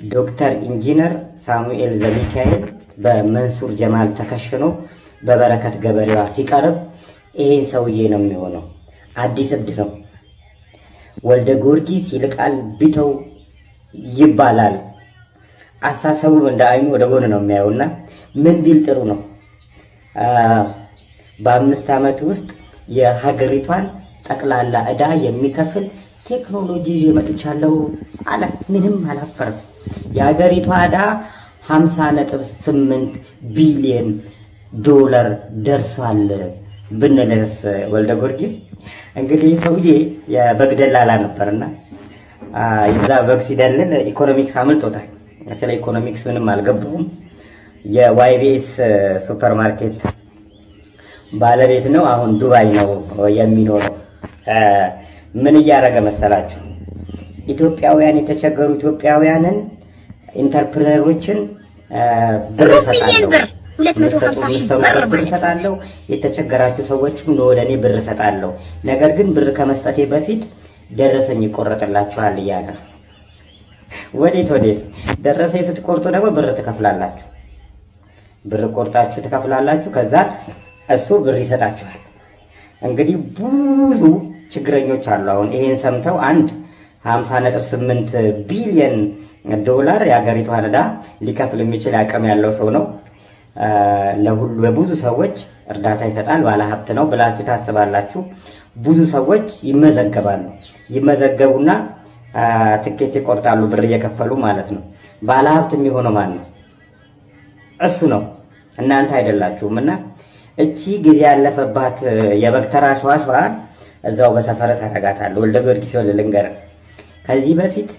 ዶክተር ኢንጂነር ሳሙኤል ዘሚካኤል በመንሱር ጀማል ተከሽኖ በበረከት ገበሬዋ ሲቀርብ ይሄን ሰውዬ ነው የሚሆነው። አዲስ እብድ ነው። ወልደ ጊዮርጊስ ይልቃል ቢተው ይባላል። አሳሰቡም እንደ አይኑ ወደ ጎን ነው የሚያየውና ምን ቢል ጥሩ ነው? በ5 ዓመት ውስጥ የሀገሪቷን ጠቅላላ ዕዳ የሚከፍል ቴክኖሎጂ ይዤ መጥቻለሁ አለ። ምንም አላፈረም። የሀገሪቷ ዕዳ 50.8 ቢሊዮን ዶላር ደርሷል ብንልስ? ወልደ ጊዮርጊስ እንግዲህ ሰውዬ የበግ ደላላ ነበርና የዛ በግ ሲደልል ኢኮኖሚክስ አምልጦታል። ስለ ኢኮኖሚክስ ምንም አልገባውም። የ YBS ሱፐር ማርኬት ባለቤት ነው። አሁን ዱባይ ነው የሚኖረው። ምን እያደረገ መሰላችሁ? ኢትዮጵያውያን፣ የተቸገሩ ኢትዮጵያውያንን entrepreneur ኦችን ብር እሰጣለሁ፣ ብር እሰጣለሁ፣ የተቸገራችሁ ሰዎችም ወደ እኔ ብር እሰጣለሁ። ነገር ግን ብር ከመስጠቴ በፊት ደረሰኝ ይቆረጥላችኋል እያለ ነው። ወዴት ወዴት? ደረሰኝ ስትቆርጡ ደግሞ ብር ትከፍላላችሁ። ብር ቆርጣችሁ ትከፍላላችሁ። ከዛ እሱ ብር ይሰጣችኋል። እንግዲህ ብዙ ችግረኞች አሉ። አሁን ይሄን ሰምተው አንድ 50.8 ቢሊየን ዶላር የሀገሪቷን ዕዳ ሊከፍል የሚችል አቅም ያለው ሰው ነው። ለሁሉ ለብዙ ሰዎች እርዳታ ይሰጣል፣ ባለሀብት ነው ብላችሁ ታስባላችሁ። ብዙ ሰዎች ይመዘገባሉ። ይመዘገቡና ትኬት ይቆርጣሉ፣ ብር እየከፈሉ ማለት ነው። ባለሀብት የሚሆነው ማን ነው? እሱ ነው፣ እናንተ አይደላችሁም። እና እቺ ጊዜ ያለፈባት የበግ ተራ ሸዋሸዋ እዛው በሰፈረ ታረጋታለህ። ወልደ ጊዮርጊስ ልንገርህ፣ ከዚህ በፊት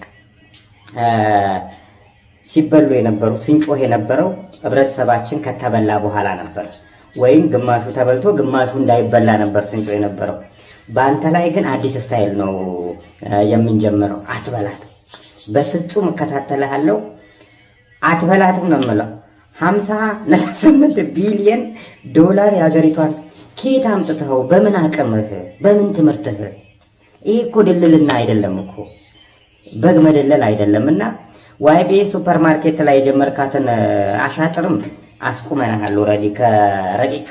ሲበሉ የነበሩ ስንጮህ የነበረው ህብረተሰባችን ከተበላ በኋላ ነበር፣ ወይም ግማሹ ተበልቶ ግማሹ እንዳይበላ ነበር ስንጮህ የነበረው። በአንተ ላይ ግን አዲስ style ነው የምንጀምረው። አትበላት፣ በፍጹም እከታተልሃለሁ። አትበላትም ነው የምለው። 50.8 ቢሊየን ዶላር የሀገሪቷን ከየት አምጥተኸው? በምን አቅምህ? በምን ትምህርትህ? ይሄ እኮ ድልልና አይደለም እኮ፣ በግ መደለል አይደለም። እና YBS ሱፐር ማርኬት ላይ የጀመርካትን አሻጥርም አስቁመናሃል። Already ከረቂቅ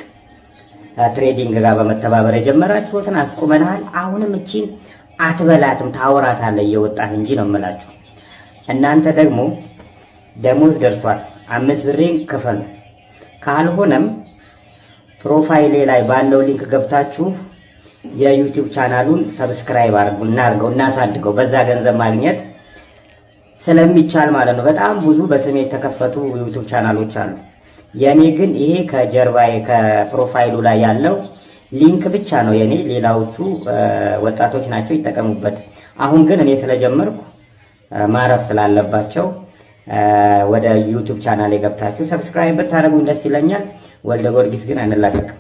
Trading ጋር በመተባበር የጀመራችሁትን አስቁመናሃል። አሁንም እቺን አትበላትም፣ ታወራታለህ እየወጣህ እንጂ ነው የምላችሁ። እናንተ ደግሞ ደሞዝ ደርሷል፣ 5 ብሬን ክፈሉ። ካልሆነም profile ኤ ላይ ባለው link ገብታችሁ የ YouTube channel ኡን subscribe አድርጉ፣ እናርገው፣ እናሳድገው። በዛ ገንዘብ ማግኘት ስለሚቻል ማለት ነው። በጣም ብዙ በስሜ የተከፈቱ YouTube channel ኦች አሉ። የኔ ግን ይሄ ከጀርባዬ ከ profile ኡ ላይ ያለው link ብቻ ነው የኔ። ሌላዎቹ ወጣቶች ናቸው፣ ይጠቀሙበት። አሁን ግን እኔ ስለጀመርኩ ማረፍ ስላለባቸው ወደ YouTube channel ገብታችሁ subscribe ብታደርጉኝ ደስ ይለኛል። ወልደ ጊዮርጊስ ግን አንላቀቅም።